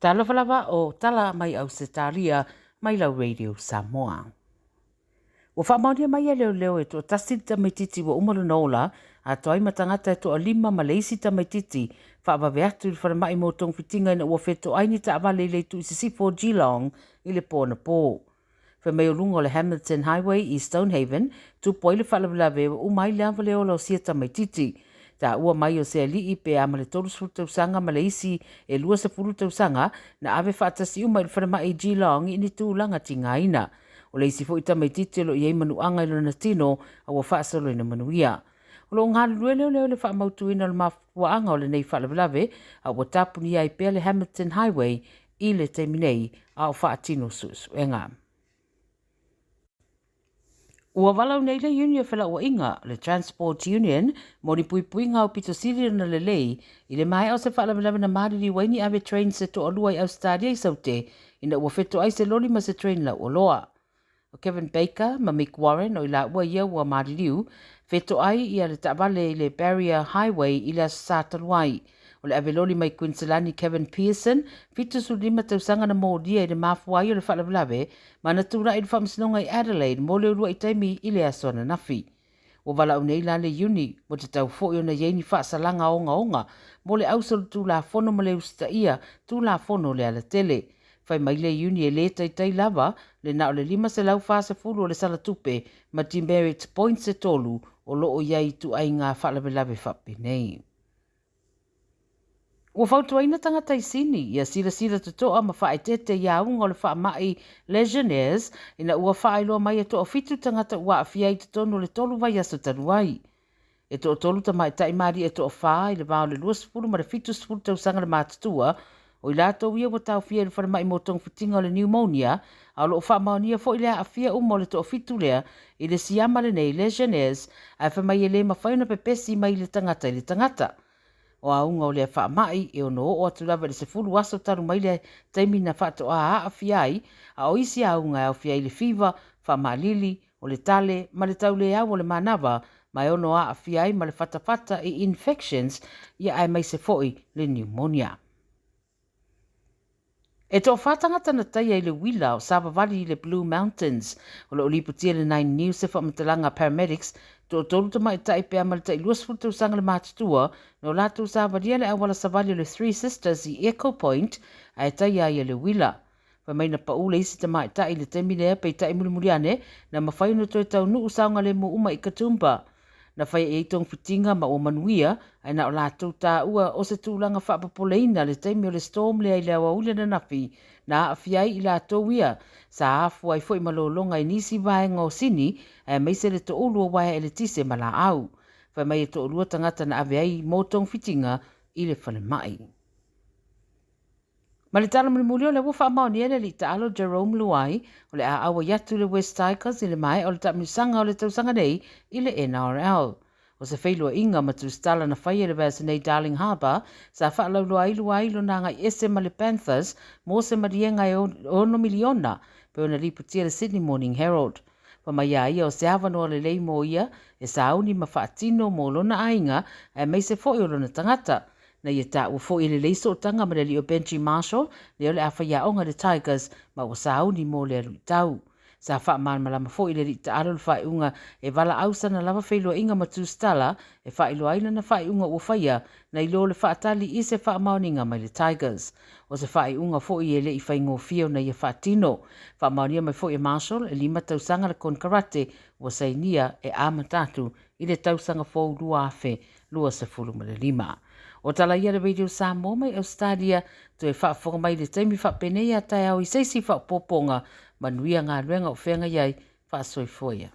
Talofa lava o tala mai Ausetalia mai lau Radio Samoa. Ua faamaonia mai e leoleo e toatasi le tamaititi ua uma lona ola, atoa ai ma tagata e toalima ma le isi tamaititi faavave atu i le falemai mo togafitiga ina ua fetoai ni taavale i le itu i sisifo o Geelong i le po anapo. Fai mai o luga o le Hamilton Highway i Stonehaven, tupu ai le faalavelave ua uma ai le ava le ola o sia tamaititi. Taua mai o se alii pe a ma le 30 tausaga ma le isi e 20 tausaga na ave faatasi uma i le falemai i Geelong i ni tulaga tigaina. O le isi foi tamaititi o lo o i ai manuaga i lona tino a ua faasoloina manuia. O lo o galulue leoleo i le faamautuina o le mafuaaga o lenei faalavelave a ua tapunia ai pea le Hamilton Highway i le taimi nei a o faatino suesuega. Ua valaau nei le Union o Felauaiga, le Transport Union, mo ni puipuiga aupito sili ona lelei i le maea o se faalavelave na maliliu ai ni ave train se toalua i Ausetalia i Saute ina ua fetoai se loli ma se train lauoloa. O Kevin Baker ma Mick Warren o i laua ia ua maliliu, fetoai ia le taavale i le Barrier Highway i le Aso Sa talu ai. O le ave loli mai Kuiniselani Kevin Pearson, 75 tausaga na molia i le mafua ai o le faalavelave ma na tulai i le faamasinoga i Adelaide mo le uluai taimi i le aso ananafi. Ua valaau nei la le Iuni ua tatau foi ona i ai ni faasalaga ogaoga mo le auso o le Tulafono ma le usitaia Tulafono o le alatele. Fai mai le Iuni e le taitai lava le na o le 540 o le sala tupe ma demerit points e tolu o lo o i ai i ituaiga faalavelave faapenei. Ua fautuaina tagata i Sini ia silasila totoa ma faaeteete i auga o le faamai Legionnaires ina ua faailoa mai e toafitu tagata ua aafia ai i totonu o le tolu vaiaso talu ai. E toatolu tamaitai ma alii e toafa i le va o le 20 ma le 70 tausaga le matutua, o i latou ia ua taofia i le falemai mo togafitiga o le pneumonia, a o lo o faamaonia foi le aafia uma o le toafitu lea i le siama lenei Legionnaires, ae fai mai e le mafai ona pepesi mai le tagata i le tagata. O auga o lea faamai e ono oo atu lava i le 10 aso talu mai le taimi na faatoa aafia ai, a o isi auga e aofia ai le fiva, faamalili, o le tale ma le tauleau o le manava, ma e ono aafia ai ma le fatafata i infections, ia aemaise foi le pneumonia. E toafa tagata na taia i le uila o savavali i le Blue Mountains. O lo o lipotia le Nine News se faamatalaga a paramedics, toatolu tamaitai pe a ma le tai 20 tausaga le matutua, na o latou savalia le auala savali o le Three Sisters i Echo Point ae taia ai e le uila. Fai mai na pau le isi tamaitai i le taimi lea peitai mulimuli ane na mafai ona toe taunuu saogalemu uma i Katoomba. Na faia i ai togafitiga ma ua manuia, ae na o latou taua o se tulaga faapopoleina le taimi o le storm lea i le aoauli ananafi na aafia ai i latou ia sa afua ai foi ma lologa i nisi vaega o Sini aemaise le toulu o uaea eletise ma laau. Fai mai e toalua tagata na ave ai mo togafitiga i le falemai. Ma le tala mulimuli o lea ua faamaonia le alii taalo Jarome Luai o le a auai atu le West Tigers i le maea o le taamilosaga o le tausaga nei i le NRL. O se feiloaiga ma tusitala na faia i le vaiaso nei Darling Harbour sa faalauiloa ai Luai lona agai ese ma le Panthers mo se maliega e 6 miliona pei ona lipotia le Sydney Morning Herald. Fai mai a ia o se avanoa lelei mo ia e sauni ma faatino mo lona aiga aemaise foi o lona tagata. Na ia taua foi e lelei sootaga ma le alii o Benji Marshall, lea o le a faiaoga i le Tigers ma ua sauni mo lea luitau. Sa faamalamalama foi e le alii taalo le faaiuga e valaau sana lava feiloaiga ma tusitala e faailoa ai lana faaiuga ua faia nai lo le faatali i se faamaoniga mai le Tigers. O se faaiuga foi e le i faigofie ona ia faatino. Faamaonia mai foi e Marshall e lima tausaga le konekarate ua sainia e amata atu i le tausaga fou 2025. O tala ia le Radio Samoa mai Australia, toe faafofoga mai i le taimi faapenei a taeao i se isi faaopoopoga. Manuia galuega o feagai ai, faasoifua ia.